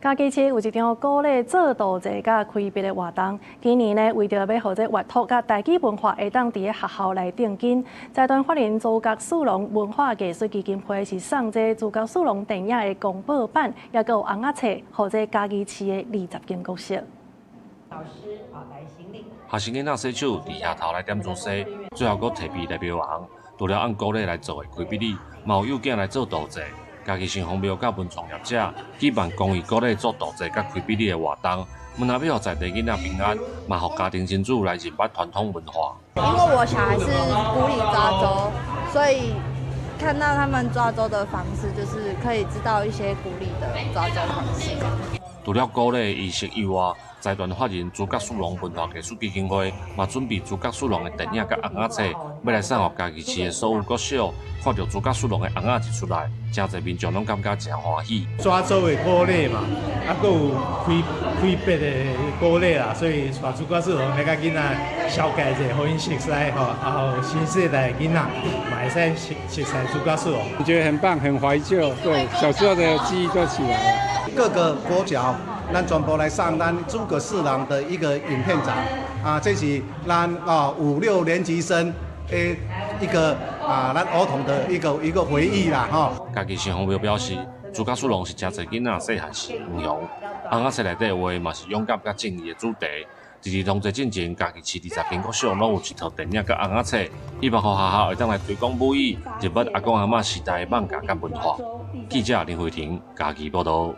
嘉義市有一場鼓勵做道濟佮開筆的活動。今年呢，為著欲予這閱讀佮台語文化會當佇咧學校來定根，財團法人諸葛四郎文化藝術基金會是送這諸葛四郎電影的公報版，抑閣有尪仔冊，予這嘉義市的20間國小。老師啊，來行禮。學生囡仔洗手，佇額頭來點珠絲，最後閣提筆來描紅。除了按古禮來做的開筆禮，嘛有幼囝來做道濟。嘉義城隍廟佮文創業者舉辦公益鼓勵做道濟佮開筆禮的活動，毋但欲予在地囡仔平安，嘛予家庭親子來認捌傳統文化。因為我小孩是古禮抓周，所以看到他們抓周的方式，就是可以知道一些古禮的抓周方式。除了古禮儀式以外，財團法人諸葛四郎文化藝術基金會嘛準備諸葛四郎的電影佮尪仔冊，欲來送予嘉義市的所有國小。看著諸葛四郎的尪仔一出來，誠濟民眾攏感覺誠歡喜。抓周的鼓勵嘛，啊，閣有開開筆的鼓勵啦，所以帶諸葛四郎來共囡仔紹介者，予𪜶熟似吼，啊，予新世代的囡仔嘛會使熟熟似諸葛四郎。我覺得很棒，很懷舊，對，小時候的記憶都起來了。各個國小，咱全部來送咱諸葛四郎的一個影片展，啊，這是咱啊五六年級生的一個啊，咱兒童的一個回憶啦，吼。嘉義城隍廟表示，諸葛四郎是誠濟囡仔細漢時英雄，尪仔冊內底畫嘛是勇敢佮正義的主題。佇兒童節進前，嘉義市20間國小攏有一套電影佮尪仔冊，希望予學校會當來推廣母語，認捌阿公阿嬤時代的艋舺佮文化。記者林慧婷嘉義報導。